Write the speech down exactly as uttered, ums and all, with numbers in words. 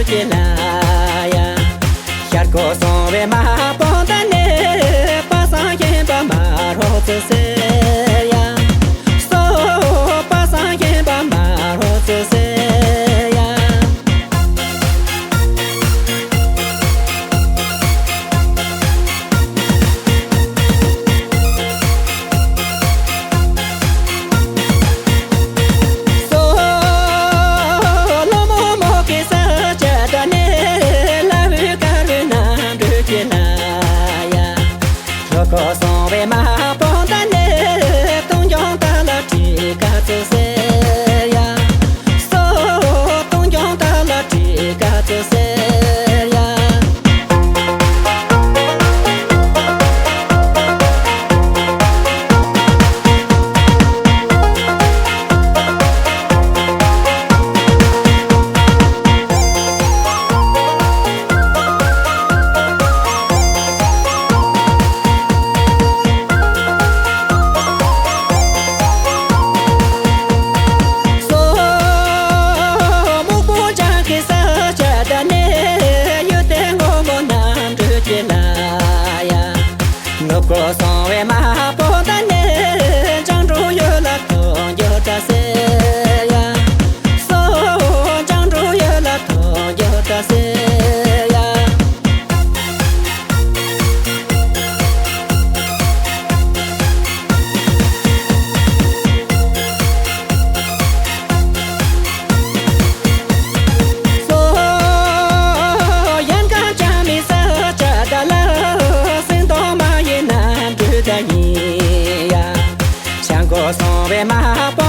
ཀྱི་ལ་ཡ། ཤར་སྒོ་སོང་བའི་མ་པོ་ད་ནི་པ་སངས་ཤིང་པ་མ་རོ་ཙི་སེ་ཡ། སོ་པ་སངས་ཤིང་པ་མ་རོ་ཙི་སེ་ཡ། སོ་ལོ་མོ་མོ་གི་ས་ཆ་ད་ནི་ལ་བུ་ཀ་རུ་ན་འབྲུ་ཅི་ན་ཡ། ལོ་ཀོ་སོང་བའི་མ་པོ་ད་ནི་སྟོང་རྐྱང་ད་ལ་ཁྲི་ཀ་ཙི་སེ་ཡ། སོ་སྟོང་རྐྱང་ད་ལ་ཁྲི་ཀ་ཙི་སེ་ཡ། སོ་སྨུག་པོ་ལྗང་གི་ས་ཆ་ད་ནི་ཡུལ་དེ་ངོ་མོ་ནམ་གྲུ་གྱི་ལ་ཡ། ནུབ་སྒོ་སོང་བའི་མ་པོ་ད་ནི་ལྗང་འགྲོ་ཡུལ་ལ་ཐོང་རྒྱུ་ད་སེ་ཡ། སོ་ལྗང་འགྲོ་ཡུལ་ལ་ཐོང་རྒྱུ་ད་སེ་ཡ། སོ་ཡན་ག་ཅ་མི་ས་ཅ་ད་ལ་སིང་དོ་མ་ཡིན་ན་འདུ་ད་ཉི་ཡ། ཆང་གོ་སོང་བའི་མ་པོ་